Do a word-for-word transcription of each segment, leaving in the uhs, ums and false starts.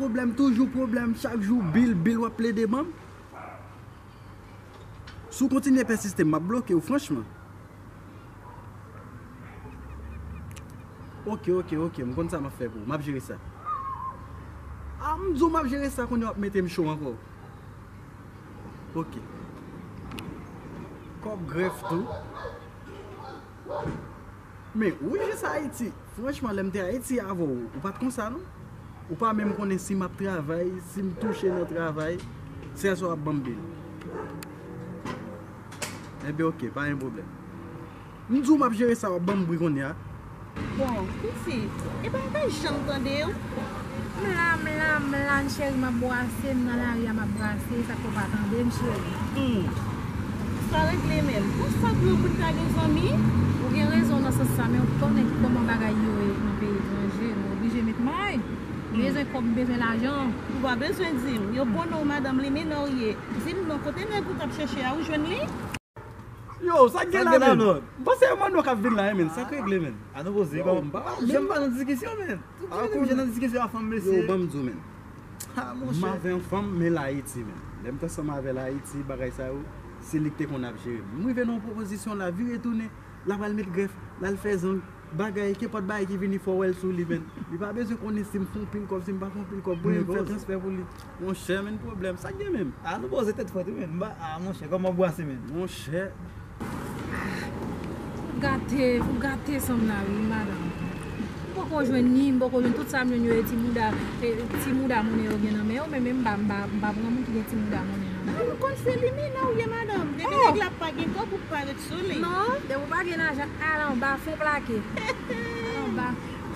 Pwoblèm, toujou pwoblèm, chak jou bil, bil, w ap plede ban m. Si w kontinye pèsiste, m ap bloke w, franchman. Ok, ok, ok, m konn sa m ap fè pou ou. M ap jere sa. A, m di w m ap jere sa, kounye a w ap mete m cho ankò. Ok. Kòb grèf tou. Men, ou jis Ayiti. Franchman, lè m te Ayiti avè w, ou pa t konsa, non? Ou pa menm konnen si m ap travay, si m touche nan travay, sèl sa w ap ban m bil. Enben, ok, pa gen pwoblèm. M di w m ap jere sa, w ap ban m bri kounye a. Bon, pitit, epa m pa janm tande w. M la, m la, m la, cheri, m ap bwase, m nan lari a, m ap bwase, sa k fè w pa tande m, cheri? Hmm. Sa regle menm. Bon, sa vle w pou n ta gen zanmi? Ou gen rezon nan sans sa, men ou konnen kòman bagay yo ye nan peyi etranje, nou oblije met may. M bezwen kòb, m bezwen lajan. Ou pa bezwen di m. Yo konnen w madanm limena w ye. Di m non, kote nèg ou t ap chèche a, ou jwenn li? Yo, sa k gen la, menn? M panse e manno k ap vin la, menn. Sa k regle, menn? A nou poze, kòman? M pa janm pa nan diskisyon, menn. Tout moun nan diskisyon a fanm, mesye. Yo, ban m di w, menn. M avè yon fanm, men l Ayiti, menn. Lè m t ansanm avè l Ayiti, bagay sa yo, se li k te konn ap jere m. M rive nan yon pwopozisyon, l ap vire tounen, l ap al met grèf, l al fè zong, bagay, kenpòt bagay ki vini, fò w wè l sou li, menn. Li pa bezwen konnen si m fè yon pil kòb, si m pa fè yon pil kòb, pou m fè transfè pou li. Monchè, menn, pwoblèm, sa k gen menm? A nou poze tèt frèt wi, menn. M pa, a monchè, kòman w bwase, menn? Monchè. Ou gate, ou gate sanm la wi, madanm. M poko jwenn ni, m poko jwenn tout sa m jwenn yo e ti mouda, e, ti mouda monnen yo gen nan men yo, men, men m pa, m pa, m pa pran moun ki gen ti mouda monnen nan men. A nou konn se limena w ye, madanm. Depi nèg la pa gen kòb, ou pa ret sou li. Non, depi w pa gen lajan, al anba, fon plake. Al anba.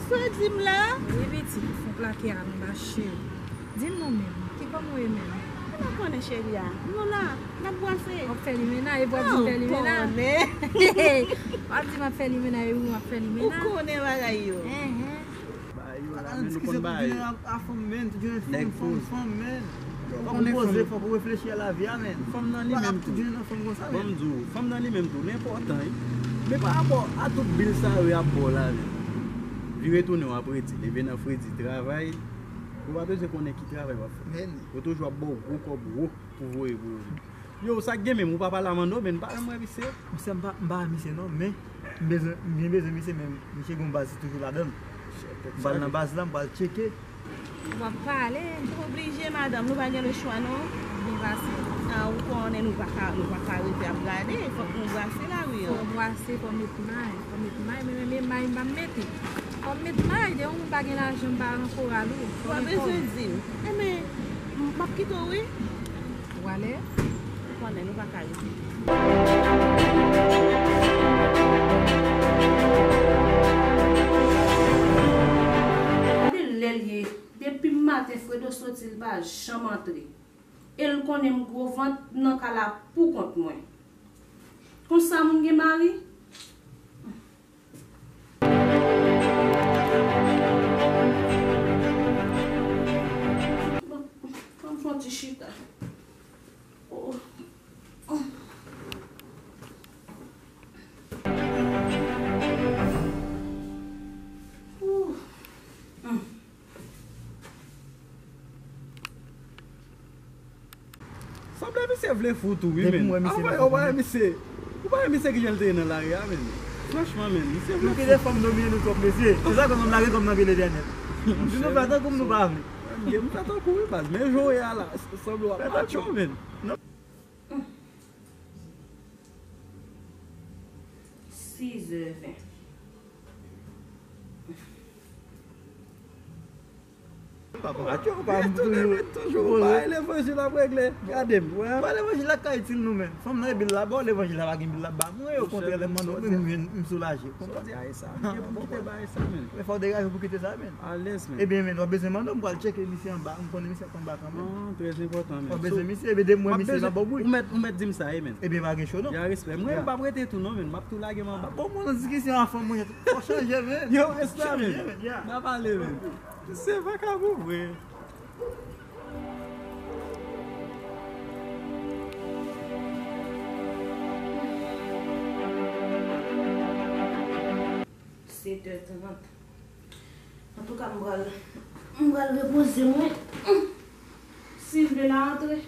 Sa w di m la? Wi, pitit, fon plake, al anba, cheri. Di m non menm, ki kòman w ye menm? Ou pa konnen cheri a. Nou la, n ap bwase. W ap fè limena, epi w ap di m fè limena. W ap di m ap fè limena, epi w ap fè limena. Ou konnen bagay yo. Enhen. Bagay yo la, men nou konn bagay yo. A fanm, men, tout jounen fanm, fanm, fanm, men. Fòk ou poze, fòk ou reflechi a lavi a, men. Fanm nan li menm tou. Tout jounen nan fanm konsa, men. Ban m di w, fanm nan li menm tou, li enpòtan, wi. Men pa rapò a tout bil sa yo y ap ba w la, men. Vire tounen w ap redi, leve nan fredi, travay. Ou pa bezwen konnen ki travay w ap fè. Men. Yo toujou ap ba w gwo kòb wo pou voye pou yo vin. Yo, sa k gen menm, ou pa pale a Manno, men m pa janm wè misye. Monchè, m pa, m pa wè misye non, men m bezwen, m byen bezwen misye, men misye gen yon baz ki toujou ladan l. M pral nan baz la, m pral tcheke. W ap pale. Ou oblije, madanm, nou pa gen lechwa non. Byen pase. A, ou konnen nou pa ka, nou pa ka rete ap gade, fòk nou brase lari an. Fò w brase, fò w met may, fò w met may, men, men, men may m pa mete. Fò m met may, depi yon moun pa gen lajan, m pa nan koral ou. Ou pa bezwen di m. Enben, m ap kite w wi. Ou ale? Ou konnen nou pa ka rete. Gade lè l ye, depi maten Fredo soti, l pa janm antre. E l konnen m gwo vant, m nan kay la pou kont mwen. Konsa moun gen mari? Bon, ban m fè yon ti chita. Oh. Ooh. Sanble misye vle fou tou wi, men. Ou pa wè misye, ou pa wè misye kijan l te ye nan lari a, men. Franchman, men, misye vle fou. Nou kite fanm domine nou twòp, mesye. Se sa k fè nou lage kòm nan pye letènèl. M di nou fè tankou m nou pa vle. M fè tankou wi, baz. Men jan w ye a la, sanble w ap match, men. Sizè ven. Atyo, pa m toujou, toujou, ou pa levanjil ap regle. Gade m, wè. Pa levanjil la ka itil nou, men. Fanm nan e bil la ba w, levanjil la pa gen bil la ba mwen, okontrè, lè m mande w, men m soulaje. Sa w di a e sa, m kite ba e sa, men. Men fò w degaje w pou kite sa, men. Alèz, men. Ebyen, men, w ap bezwen mande w, m pral tcheke misye anba, m konnen misye ap anba kanmenm. Ah, trè enpòtan, men. W ap bezwen misye, ebyen, depi m wè misye nan bòbouy. Ou mèt, ou mèt di m sa, e, men. Ebyen, pa gen cho, non. Ya respè. Mwen, m p ap rete tou, non, men. M ap tou lage m anba. Bon, mwen nan diskisyon a fanm, mwen, fò chanje, men. Yo, respè, men. N a pale, men. Se vakabon vre. Setè trant. Antouka, m pral, m pral repoze mwen. Silvena antre.